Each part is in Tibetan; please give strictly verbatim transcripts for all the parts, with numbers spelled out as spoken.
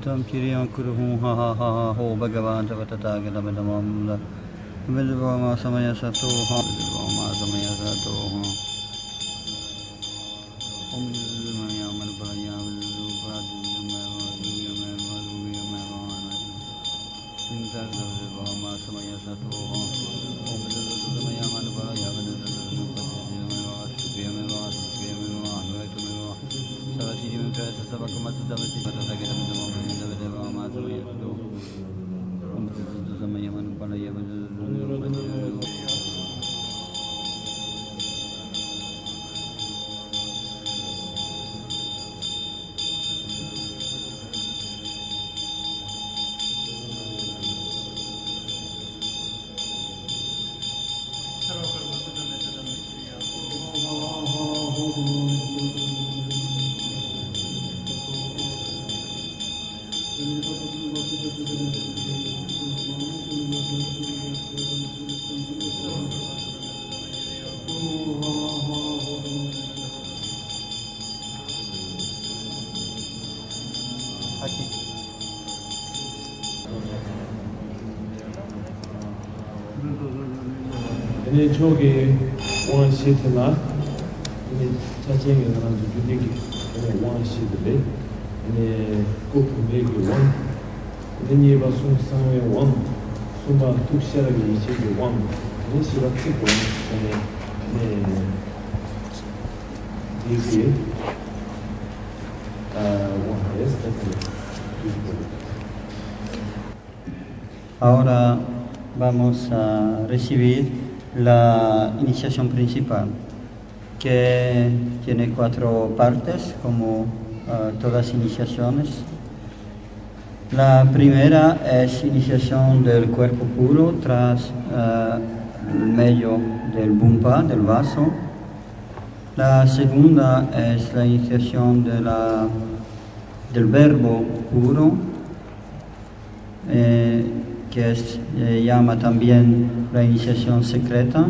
Idam chiriyam kuru hum ha ha ha ha ho bhagavā ca tathāgata idam buddho idam buddho ma samaya sato ha idam buddho ma samaya sato ha. Om maya mani paraya དེ་ནས་མཆོག་གི་དབང་བཞི་དེ་ལ། དེ་ནས་ཕྱག་ཆེན་གྱི་ང་རང་ཚོ་རྒྱུད་སྡེ་གི་དེ་ནས་དབང་བཞི་དེ་རེད། དེ་ནས་སྐུ་བུམ་པའི་གི་དབང་། དེ་ནས་གཉིས་པ་གསུང་གསང་བའི་དབང་། གསུམ་པ་ཐུགས་ཤེས་རབ་ཡེ་ཤེས་ཀྱི་དབང་། དེ་ནས་བཞི་པ་ཚིག་གི་དབང་ཟེར་ནས་དེ་ནས་དེ་གི་དབང་རེད་ཟེར་ཏེ་དུས་སུ། Ahora vamos a recibir la iniciación principal, que tiene cuatro partes, como, ah, todas iniciaciones. La primera es iniciación del cuerpo puro tras, ah, el medio del bumpa, del vaso. La segunda es la iniciación de la, del verbo puro, eh, que es, eh, llama también la iniciación secreta.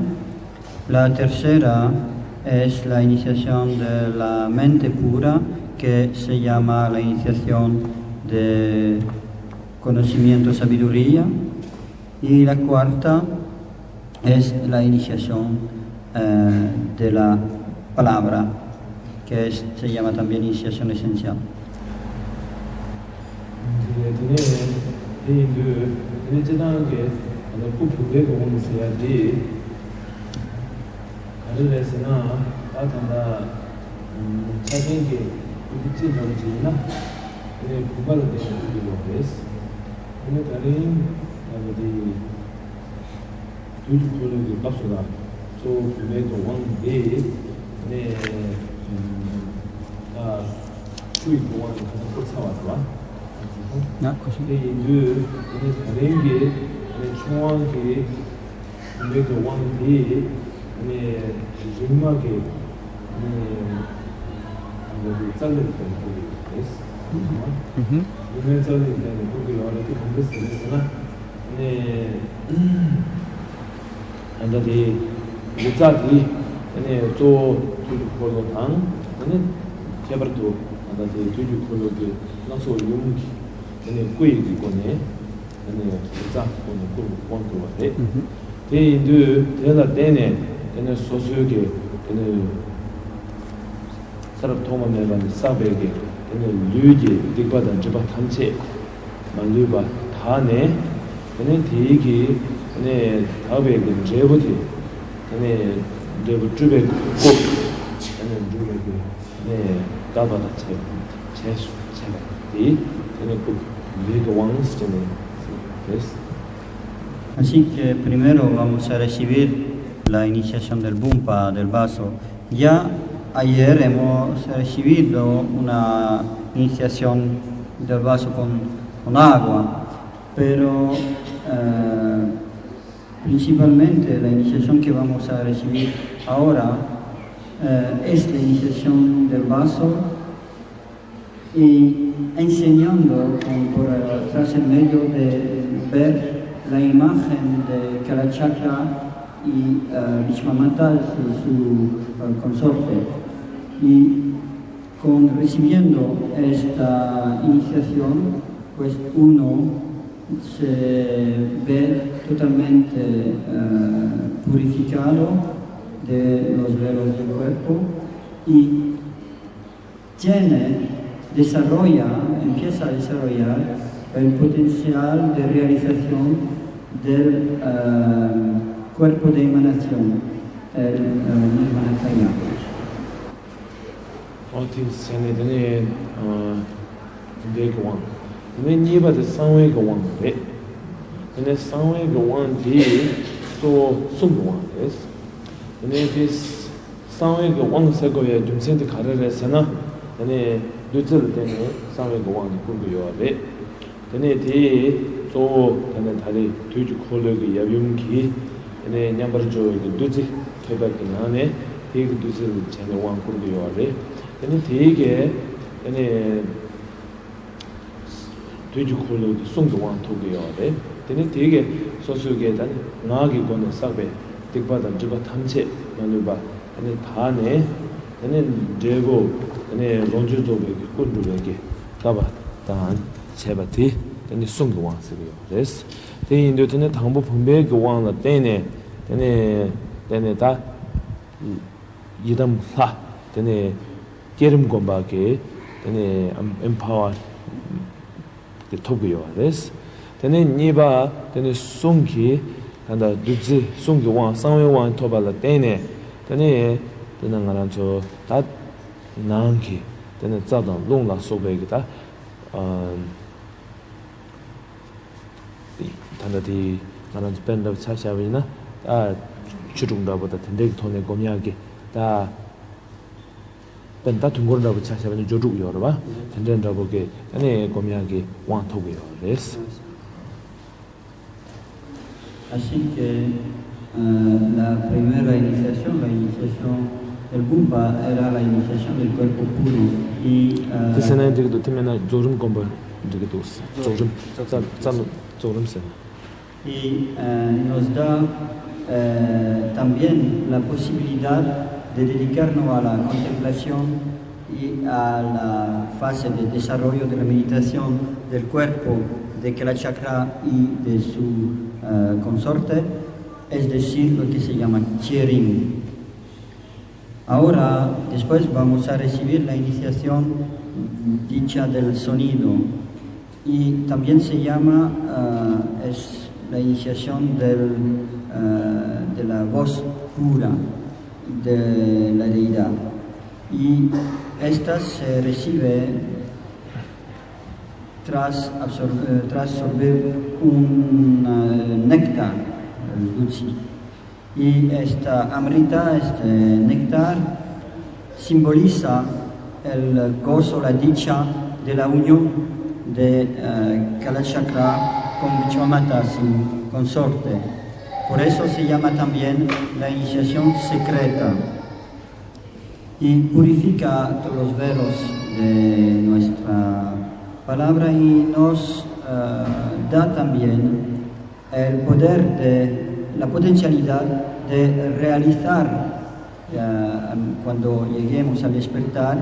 La tercera es la iniciación de la mente pura, que se llama la iniciación de conocimiento, sabiduría. Y la cuarta es la iniciación, eh, de la palabra, que es, se llama también iniciación esencial. དེ་ནས་དེ་ཡིན་དུས་དེ་ནས་སྤྱིར་བཏང་གི་ད་ལྟ་སྐུ་བུམ་པའི་གི་དབང་ཟེར་ཡ་དེ་ག་རེ་རེད་ཟེར་ན། ད་ད་ལྟ་ཕྱག་ཆེན་གྱི་སྐུ་དེ་ཅི་འདྲ་བོ་ཅིག་ཡིན་ན། དེ་ནས་བུམ་པ་ལ་བརྟེན་ནས་སྐུ་དེ་ཡོད་རེད། དེ་ནས་ད་རིང་ད་ལྟ་དེ། དུས་ཀྱི་འཁོར་ལོ་གི་སྐབས་སུ་ལ་གཙོ་བོ་བུམ་པའི་གི་དབང་དེ་ནས་ད་སྐུ་ཡི་གི་དབང་ནི་ད་ལྟ་བསྐུར་ཚར་བ་རེད་བ། ན་ཁོ་ཤི། དེ་ཡིན་དུས་དེ་ནས་ད་རིང་གི་དེ་ནས་ཆུང་དབང་གི་བུམ་པའི་གི་དབང་དེ་དེ་ནས་རིག་མ་གི་དེ་ནས་ད་ལྟ་དེ་རྩ་ལས་བརྟེན་ནས་བསྐུར་གི་ཡོད་རེད། ཨུ་ཧུམ། རིག་མའི་རྩ་ལས་བརྟེན་ནས་བསྐུར་གི་ཡོད་རེད། དེ་གང་འདྲ་ཟེར་རེད་ཟེར་ན། ནས་ད་ལྟ་དེ་རིག་རྩལ་དེ་ནས་གཙོ་བོ་དུས་ཀྱི་འཁོར་ལོ་དང་དེ་ནས་ཁྱད་པར་དུ་ད་ལྟ་དེ་དུས་ཀྱི་འཁོར་ལོ་གི་སྣ་ཚོགས་ཡུམ་གྱི་དེ་ནས་སྐུ་ཡི་གི་སྒོ་ནས་དེ་ནས་རིག་རྩལ་གྱི་སྒོ་ནས་བསྐུར་བ་དབང་བསྐུར་བ་རེད། དེ་ཡིན་དུས་དེ་ལ་བརྟེན་ནས་དེ་ནས་སོ་སོའི་གི་དེ་ནས། ས་རབ་ཐོག་མ་མེད་པ་ནས་བསགས་པའི་གི་དེ་ནས་ལུས་ཀྱི་སྡིག་པ་དང་སྒྲིབ་པ་ཐམས་ཅད་མ་ལུས་པ་དག་ནས། དེ་ནས་དེའི་གི་དེ་ནས་དག་པའི་གི་འབྲས་བུ་དེ། དེ་ནས་འབྲས་བུ་སྤྲུལ་པའི་སྐུ། དེ་ནས་འབྲུག་པའི་གི་དེ་ནས་དག་པ་དང་བཅས་པ་བཅས་སུ་བྱས་པ་དེ་དེ་ནས་སྐུ་ལུས་ཀྱི་དབང་ཟེར་ནས་ཟེར་བ་རེད། Así que primero vamos a recibir la iniciación del bumpa, del vaso. Ya ayer hemos recibido una iniciación del vaso con, con agua, pero, eh, principalmente la iniciación que vamos a recibir ahora, eh, es la iniciación del vaso Y enseñando con, por, eh, tras el medio de ver la imagen de Kalachakra y eh, Vishwamata, su, su, eh, consorte. Y con recibiendo esta iniciación, pues uno se ve totalmente eh, purificado de los velos del cuerpo y tiene, desarrolla, empieza a desarrollar el potencial de realización del eh, cuerpo de emanación, el eh, Nirmanakaya. ཨོ་དེ་བྱས་ནས་དེ་ནས་ཨ་འདས་ཀྱི་དབང་། དེ་ནས་གཉིས་པ་དེ་གསང་བའི་གི་དབང་རེད། དེ་ནས་གསང་བའི་གི་དབང་དེ་གཙོ་བོ་གསུང་གི་དབང་རེད། དེ་ནས་དེ་གསང་བའི་གི་དབང་ཟེར་དགོས་པའི་རྒྱུ་མཚན་དེ་ག་རེ་རེད་ཟེར་ན། དེ་ནས་བདུད་རྩི་ལ་བརྟེན་ནས་གསང་བའི་གི་དབང་དེ་བསྐུར་གི་ཡོད་རེད། དེ་ནས་དེ་གཙོ་བོ་དེ་ནས་ད་རེས་དུས་ཀྱི་འཁོར་ལོའི་གི་ཡབ་ཡུམ་གྱིས་དེ་ནས་མཉམ་པར་སྦྱོར་བའི་གི་བདུད་རྩི་ཐེག་པ་གི་ནང་ནས་དེའི་གི་བདུད་རྩི་ལ་བྱས་ནས་དབང་བསྐུར་གི་ཡོད་རེད། དེ་ནས་དེའི་གི་དེ་ནས་དུས་ཀྱི་འཁོར་ལོའི་གི་གསུང་གི་དབང་ཐོབ་གི་ཡོད་རེད། དེ་ནས་དེའི་གི་སོ་སོའི་གི་ད་ནི་ངག་གི་སྒོ་ནས་བསགས་པའི་སྡིག་པ་དང་སྒྲིབ་པ་ཐམས་ཅད་མ་ལུས་པ་དེ་ནས་དག་ནས་དེ་ནས་འབྲས་བུ་དེ་ནས་ལོངས་སྤྱོད་རྫོགས་པའི་གི་སྐུ་འགྲུབ་པའི་གི་བཀའ་དང་བཅས་པ་དེ་དེ་ནི་གསུང་གི་དབང་ཟེར་གྱི་ཡོད་རེད། དེ་ཡིན་དུས་དེ་ནི་དང་པོ་བུམ་པའི་གི་དབང་ལ་བརྟེན་ནས་དེ་ནི་དེ་ནི་ད་ཡི་དམ་ལྷ་དེ་ནི་བསྐྱེད་རིམ་སྒོམ་པ་གི་དེ་ནི་ཨེམ་པ་ཝར་དེ་ཐོབ་ཀྱི་ཡོད་རེད། དེ་ནི་གཉིས་པ་དེ་ནི་གསུང་གི་ད་ལྟ་བདུད་རྩི་གསུང་གི་དབང་གསང་བའི་དབང་ཐོབ་པ་ལ་བརྟེན་ནས་དེ་ནི་དེ་ནི་ང་རང་ཚོ་ད་ནང་གི་དེ་ནི་རྩ་དང་རླུང་ལ་སོགས་པའི་གི་ད་ཨ་ད་ལྟ་དེ་ང་རང་ཚོ་དཔེ་འདྲ་པོ་ཆ་བཞག་པ་ཡིན་ན་ད་ཆོས་དྲུག་འདྲ་པོ་དང་དེ་འདྲའི་གི་ཐོག་ནས་སྒོམ་ཡག་གི་ད་དཔེ་ད་དུས་འཁོར་འདྲ་པོ་ཆ་བཞག་པ་ཡིན་ན་སྦྱོར་དྲུག་ཡོད་རེད་པ། དེ་འདྲའི་འདྲ་པོ་གི་ད་ནི་སྒོམ་ཡག་གི་དབང་ཐོབ་ཀྱི་ཡོད་རེད། Así que eh, la primera iniciación, la iniciación del Bumpa, era la iniciación del cuerpo puro. Y, eh, དེ་ཟེར་ན་འགྲིག་གི་འདུག་དེ་མིན་ན་རྫོགས་རིམ་སྒོམ་པ་འགྲིག་གི་འདུག་རྫོགས་རིམ་རྩ་རྩ་རྫོགས་རིམ་ཟེར་ན། Y eh, nos da eh, también la posibilidad de dedicarnos a la contemplación y a la fase de desarrollo de la meditación del cuerpo de Kalachakra y de su eh, consorte, es decir, lo que se llama Cherim. Ahora, después vamos a recibir la iniciación dicha del sonido y también se llama, eh, es la iniciación del, eh, de la voz pura de la deidad. Y esta se recibe tras absor- eh, tras sorber un eh, néctar, el dulce. Y esta amrita, este néctar, simboliza el gozo, la dicha de la unión de eh, Kalachakra con Vishwamata, su consorte. Por eso se llama también la iniciación secreta. Y purifica todos los velos de nuestra palabra y nos eh, da también el poder de la potencialidad de realizar, eh, cuando lleguemos a despertar,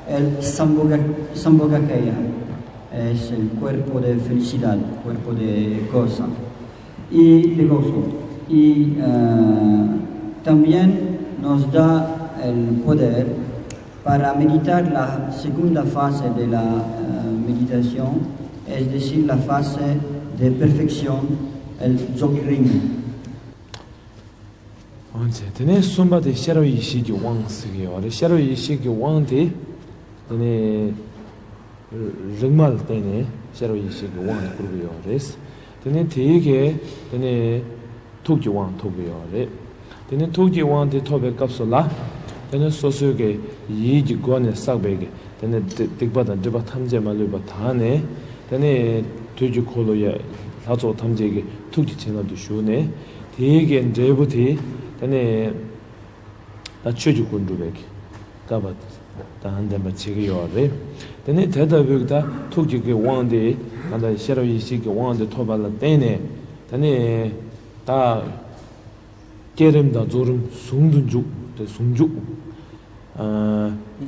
el Sambhoga- Sambhogakaya, es el cuerpo de felicidad, cuerpo de gozo y de gozo. Y eh, también nos da el poder para meditar la segunda fase de la eh, meditación, es decir, la fase de perfección, el Dzogchen. འོན་ཏེ་དེ་ནས་གསུམ་པ་དེ་ཤེས་རབ་ཡེ་ཤེས་ཀྱི་དབང་ཟེར་གྱི་ཡོད་རེད། ཤེས་རབ་ཡེ་ཤེས་ཀྱི་དབང་དེ་དེ་ནས་རིག་མ་ལ་བརྟེན་ནས་ཤེས་རབ་ཡེ་ཤེས་ཀྱི་དབང་དེ་བསྐུར་གྱི་ཡོད་རེད། དེ་ནས་དེའི་གི་དེ་ནས་ཐུགས་ཀྱི་དབང་ཐོབ་ཀྱི་ཡོད་རེད། དེ་ནས་ཐུགས་ཀྱི་དབང་དེ་ཐོབ་པའི་སྐབས་སུ་ལ་དེ་ནས་སོ་སོའི་གི་ཡིད་ཀྱི་སྒོ་ནས་བསགས་པའི་གི་དེ་ནས་སྡིག་པ་དང་སྒྲིབ་པ་ཐམས་ཅད་མ་ལུས་པ་དག་ནས་དེ་ནས་དུས་ཀྱི་འཁོར་ལོ་ཡི་ལྷ་ཚོགས་ཐམས་ཅད་ཀྱི་ཐུགས་ཀྱི་བྱིན་རླབས་དུ་ཞུགས་ནས་དེའི་གི་འབྲས་བུ་དེ་དེ་ནས་ད་ཆོས་ཀྱི་སྐུ་འགྲུབ་པའི་གི་བཀའ་བབས། དང་ལྡན་པ་བྱེད་ཀྱི་ཡོད་རེད། དེ་ནས་དེ་ལྟ་བུའི་ད་ཐུགས་ཀྱི་གི་དབང་དེ་ད་ལྟ་ཤེས་རབ་ཡེ་ཤེས་ཀྱི་དབང་དེ་ཐོབ་པ་ལ་བརྟེན་ནས་དེ་ནས་ད། བསྐྱེད་རིམ་དང་རྫོགས་རིམ་ཟུང་དུ་འཇུག་དེ་ཟུང་འཇུག་ཨ་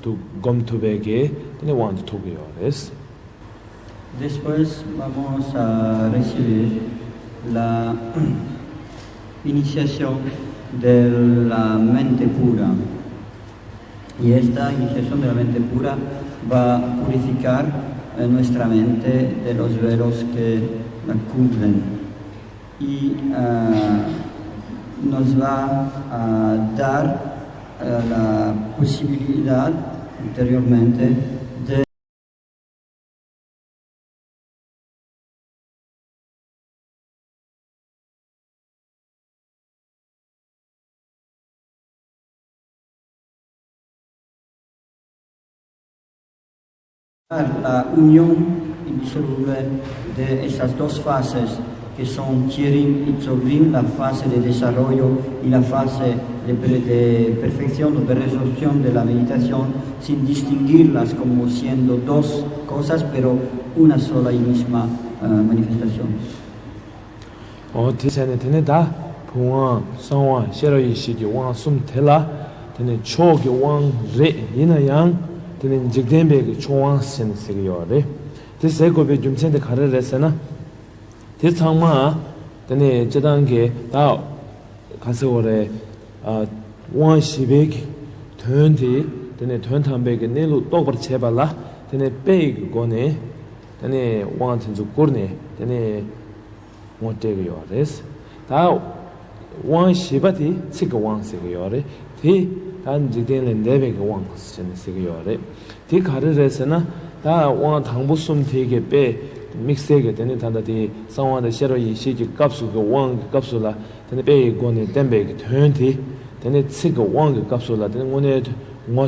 དུ་སྒོམ་ཐུབ་པའི་གི་དེ་ནི་དབང་དུ་ཐུག་གི་ཡོད་རེད། Después vamos a recibir la iniciación de la mente pura. Y esta iniciación de la mente pura va a purificar, eh, nuestra mente de los velos que la cubren. Y, ah, nos va a dar, eh, la posibilidad interiormente de la unión indisoluble de esas dos fases que son Tierim y Tzovrim, la fase de desarrollo y la fase de, pre- de perfección o de resorción de la meditación, sin distinguirlas como siendo dos cosas, pero una sola y misma, eh, manifestación. ཨོ་དེ་བྱས་ནས་དེ་ནས་ད་བུམ་དབང་གསང་དབང་ཤེས་རབ་ཡེ་ཤེས་ཀྱི་དབང་གསུམ་དེ་ལ་དེ་ནས་མཆོག་གི་དབང་རེད། ཡིན་ན་ཡང་དེ་ནས་འཇིག་རྟེན་པའི་གི་མཆོག་དབང་ཟེར་ནས་ཟེར་གྱི་ཡོད་རེད། དེ་ཟེར་དགོས་པའི་རྒྱུ་མཚན་དེ་ག་རེ་རེད་ཟེར་ན། དེ་ཚང་མ་དེ་ནས་སྤྱི་བཏང་གི་ད་ག་ཟེར་བ་རེད། ཨ་དབང་བཞི་པའི་གི་དོན་དེ་དེ་ནས་དོན་དམ་པའི་གི་གནས་ལུགས་རྟོགས་པར་བྱེད་པ་ལ་དེ་ནས་དཔེ་ཡི་གི་སྒོ་ནས་དེ་ནས་དབང་དེ་ཚོ་བསྐུར་ནས་དེ་ནས་ངོ་སྤྲད་ཀྱི་ཡོད་རེད། ད་དབང་བཞི་པ་དེ་ཚིག་གི་དབང་ཟེར་གྱི་ཡོད་རེད། དེ་ད་འཇིག་རྟེན་ལས་འདས་པའི་གི་དབང་ཟེར་ནས་ཟེར་གྱི་ཡོད་རེད། དེ་ག་རེ་རེད་ཟེར་ན། ད་དབང་དང་པོ་གསུམ་དེ་གི་དཔེ་དམིགས་བསལ་གྱི་དེ་ནི་ད་ལྟ་དེ་གསང་དབང་དང་ཤེས་རབ་ཡེ་ཤེས་ཀྱི་སྐབས་སུ་གི་དབང་གི་སྐབས་སུ་ལ་དེ་ནི་དཔེ་ཡི་སྒོ་ནས་བསྟན་པའི་གི་དོན་དེ་དེ་ནི་ཚིག་གི་དབང་གི་སྐབས་སུ་ལ་དེ་ནི་དངོས་གནས་ངོ་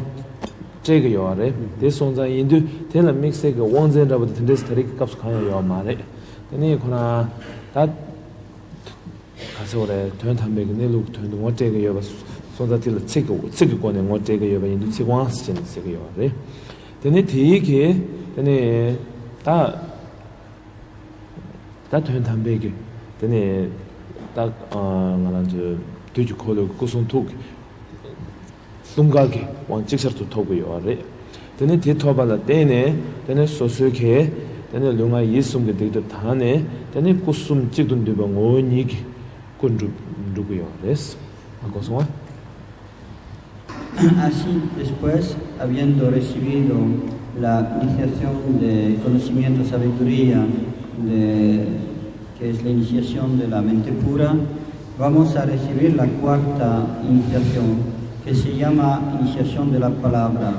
སྤྲད་ཀྱི་ཡོད་རེད། དེ་སོང་ཙང་ཡིན་དུས་དེ་ལ་དམིགས་བསལ་གྱི་དབང་རྫས་འདྲ་པོ་དེ་དེ་འདྲས་ད་རེས་ཀྱི་སྐབས་སུ་གང་ཡང་ཡོད་མ་རེད། དེ་ནི་ཁོ་རང་ད། ག་ཟེར་བ་རེད། དོན་དམ་པའི་གནས་ལུགས་དོན་དུ་ངོ་སྤྲད་ཀྱི་ཡོད་པ་སོང་ཙང་དེ་ལ་ཚིག་གི་ཚིག་གི་སྒོ་ནས་ངོ་སྤྲད་ཀྱི་ཡོད་པ་ཡིན་དུས་ཚིག་དབང་ཟེར་ནས་ཟེར་གྱི་ཡོད་རེད། དེ་ནས་དེའི་གི་དེ་ནས་ད་ད་དོན་དམ་པའི་གི་དེ་ནས་ད་ང་རང་ཚོའི་དུས་ཀྱི་འཁོར་ལོའི་སྐུ་གསུང་ཐུགས་ཀྱི་ལྟུང་བ་གི་དབང་ཅིག་ཆར་དུ་ཐོབ་ཀྱི་ཡོད་རེད། དེ་ནས་དེ་ཐོབ་པ་ལ་བརྟེན་ནས་དེ་ནས་སོ་སོའི་གི་དེ་ནས་ལུས་ངག་ཡིད་གསུམ་གྱི་སྡིག་སྒྲིབ་དག་ནས་དེ་ནས་སྐུ་གསུམ་གཅིག་ཏུ་འདུས་པ་ངོ་བོ་ཉིད་ཀྱི་སྐུ་འགྲུབ་འགྲུབ་ཀྱི་ཡོད་རེད། ཨ་གོ་སོང་ཨ། Así, después, habiendo recibido la iniciación de conocimiento, sabiduría, de que es la iniciación de la mente pura, vamos a recibir la cuarta iniciación, que se llama iniciación de la palabra.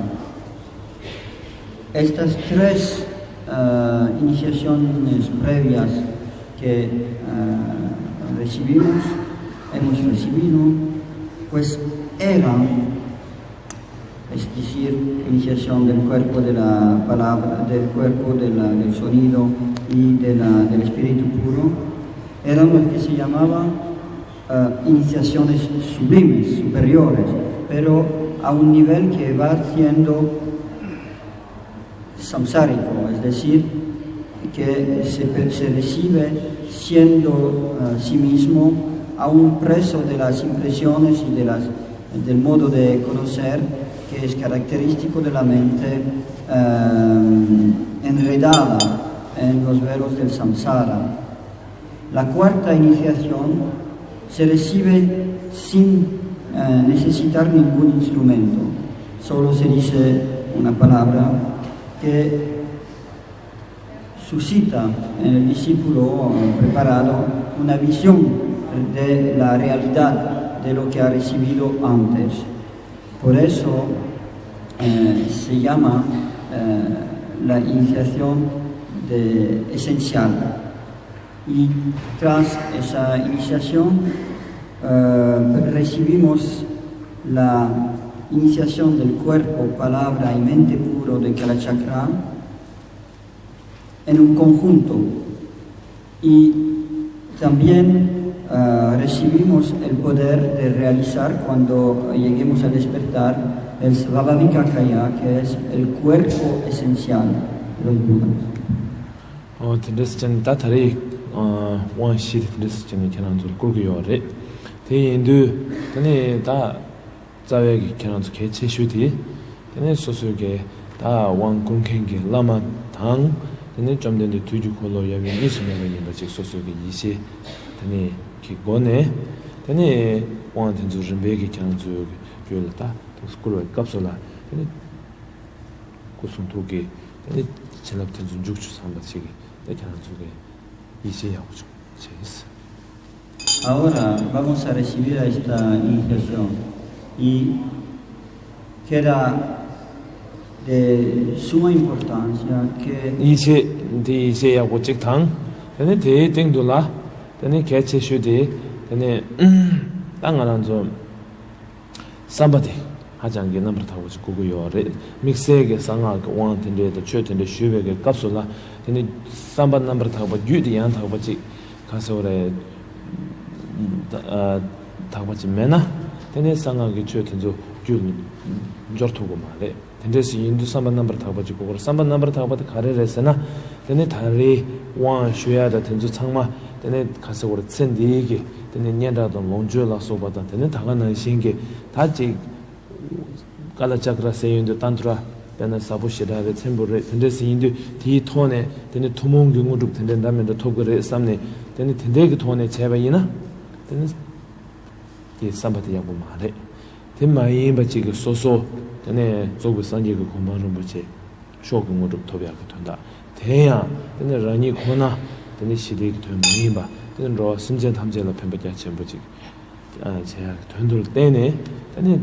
Estas tres, ah, iniciaciones previas que, ah, recibimos, hemos recibido, pues eran, es decir, iniciación del cuerpo de la palabra, del cuerpo de la, del sonido y de la, del espíritu puro, eran lo que se llamaba, ah, iniciaciones sublimes, superiores, pero a un nivel que va siendo samsárico, es decir, que se, se recibe siendo, ah, sí mismo, aún preso de las impresiones y de las, del modo de conocer que es característico de la mente, ah, enredada en los velos del samsara. La cuarta iniciación se recibe sin, eh, necesitar ningún instrumento. Solo se dice una palabra que suscita en el discípulo, eh, preparado una visión de la realidad de lo que ha recibido antes. Por eso, eh, se llama, eh, la iniciación de esencial. Y tras esa iniciación, eh, recibimos la iniciación del cuerpo, palabra y mente puro de Kalachakra en un conjunto. Y también, Ah, recibimos el poder de realizar cuando lleguemos a despertar el Svabhavikakaya, que es el cuerpo esencial de los Budas. ཨོ་དེ་འདྲ་ཟེར་ཅན་ད་ད་རེས་ཨ་དབང་བཞི་དེ་དེ་འདྲ་ཟེར་ཅན་ནས་ཁྱེད་རང་ཚོར་བསྐུར་གི་ཡོད་རེད། དེ་ཡིན་དུས་དེ་ནས་ད་རྩ་བའི་གི་ཁྱེད་རང་ཚོ་གལ་ཆེ་ཤོས་དེ། དེ་ནས་སོ་སོའི་གི་ད་དབང་བསྐུར་མཁན་གྱི་བླ་མ་དང་། དེ་ནས་བཅོམ་ལྡན་འདས་དུས་ཀྱི་འཁོར་ལོ་ཡབ་ཡུམ་གཉིས་སུ་མེད་པ་ཡིན་པ་ཅིག་སོ་སོའི་གི་ཡིད་ཆེས་དེ་ནས་ཀྱི་སྒོ་ནས། དེ་ནས་དབང་དེ་ཚོ་རིམ་པས་ཀྱི་ཁྱེད་རང་ཚོའི་གི་རྒྱུད་ལ་ད་བསྐུར་བའི་སྐབས་སུ་ལ། དེ་ནས་སྐུ་གསུང་ཐུགས་ཀྱི་དེ་ནས་བྱིན་རླབས་དེ་ཚོ་འཇུག་ཆུ་ཚང་པ་ཅིག་གི་དེ་ཁྱེད་རང་ཚོའི་གི་ཡིད་ཆེས་ཡག་པོ་ཅིག་བྱེད། Ahora vamos a recibir esta iniciación y queda de suma importancia que ཡིད་ཆེས་འདི་ཡིད་ཆེས་ཡག་པོ་གཅིག་དང་། དེ་ནས་དེའི་སྟེང་དུ་ལ་དེ་ནས་གལ་ཆེ་ཤོས་དེ་དེ་ནས་ད་ང་རང་ཚོ་བསམ་པ་དེ་ཧ་ཅང་གི་རྣམ་པར་དག་པ་ཅིག་དགོས་ཀྱི་ཡོད་རེད། དམིགས་བསལ་གྱི་གསང་སྔགས་ཀྱི་དབང་དེ་འདྲའི་དང་ཆོས་དེ་འདྲ་ཞུས་པའི་གི་སྐབས་སུ་ལ་དེ་ནས་བསམ་པ་རྣམ་པར་དག་པ་རྒྱུད་དེ་ཡང་དག་པ་ཅིག་ག་ཟེར་བ་རེད། ཨ་དག་པ་ཅིག་མེད་ན། དེ་ནས་གསང་སྔགས་ཀྱི་ཆོས་དེ་ཚོ་རྒྱུད་འབྱོར་ཐུབ་ཀྱི་མ་རེད། དེ་འདྲས་སུ་ཡིན་དུས་བསམ་པ་རྣམ་པར་དག་པ་ཅིག་དགོས་ཀྱི་རེད། བསམ་པ་རྣམ་པར་དག་པ་དེ་ག་རེ་རེད་ཟེར་ན། དེ་ནས་ད་རེས་དབང་ཞུ་ཡ་དང་དེ་ཚོ་ཚང་མ་དེ་ནས་ག་ཟེར་བ་རེད། ཚེ་འདིའི་གི་དེ་ནས་སྙན་གྲགས་དང་ལོངས་སྤྱོད་ལ་སོགས་པ་དང་། དེ་ནས་ད་ག་ནང་བཞིན་གྱི་ད་ཅིག་ཀ་ལ་ཅཀ་ར་ཟེར་ཡོང་དུས་ཏན་ཏུ་ར་དཔེར་ན་ཟབ་པོ་ཞེ་དྲག་རེད། ཚེམ་བུ་རེད། དེ་འདྲས་སུ་ཡིན་དུས་དེའི་ཐོག་ནས་དེ་ནས་ཐུན་མོང་གི་དངོས་གྲུབ་དེ་འདྲ་འདྲ་མི་འདྲ་ཐོབ་ཀྱི་རེད་བསམ་ནས། དེ་ནས་དེ་འདྲས་ཀྱི་ཐོག་ནས་བྱས་པ་ཡིན་ན། དེ་ནས་དེ་བསམ་པ་དེ་ཡག་པོ་མ་རེད། དེ་མ་ཡིན་པ་ཅིག་གི་སོ་སོ་དེ་ནས་རྫོགས་པའི་སངས་རྒྱས་ཀྱི་གོ་འཕང་རིན་པོ་ཆེ་མཆོག་གི་དངོས་གྲུབ་ཐོབ་ཡག་གི་དོན་དག་དེ་ཡང་དེ་ནས་རང་ཉིད་ཁོ་ན་དེ་ནས་ཞི་བདེ་གི་དོན་མ་ཡིན་པ། དེ་ནས་འགྲོ་བ་སེམས་ཅན་ཐམས་ཅད་ལ་ཕན་པ་རྒྱ་ཆེན་པོ་ཅིག་ཨ་བྱེད་ཡག་གི་དོན་དུ་བརྟེན་ནས། དེ་ནས་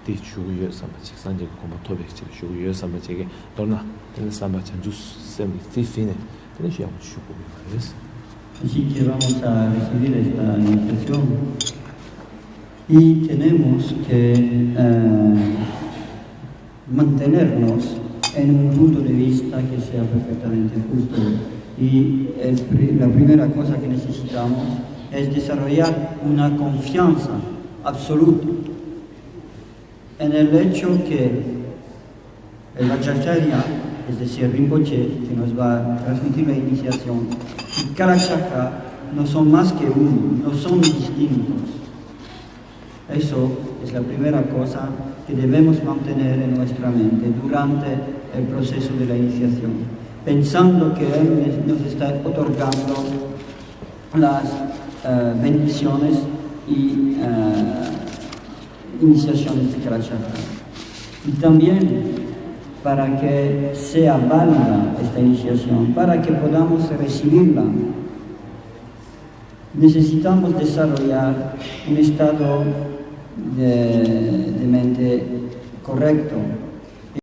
དེ་ཞུ་གི་ཡོད་བསམ་པ་ཅིག་སངས་རྒྱས་ཀྱི་གོ་འཕང་ཐོབ་པའི་ཕྱིར་ཞུ་གི་ཡོད་བསམ་པ་ཅིག་གི་མདོར་ན་དེ་ནས་བསམ་པ་བྱང་ཆུབ་སེམས་ཀྱི་རྩིས་ཟིན་ནས། དེ་ནས་ཡག་པོ་ཞུ་དགོས་ཀྱི་ཡོད་རེད། Así que vamos a recibir esta iniciación y tenemos que, eh, mantenernos en un punto de vista que sea perfectamente justo. Y el pri- la primera cosa que necesitamos es desarrollar una confianza absoluta en el hecho que el Vajracharya, es decir, Rinpoche, que nos va a transmitir la iniciación, y Kalachakra no son más que uno, no son distintos. Eso es la primera cosa que debemos mantener en nuestra mente durante el proceso de la iniciación, pensando que Él nos está otorgando las, eh, bendiciones y, eh, iniciaciones de Kalachakra. Y también, para que sea válida esta iniciación, para que podamos recibirla, necesitamos desarrollar un estado de, de mente correcto,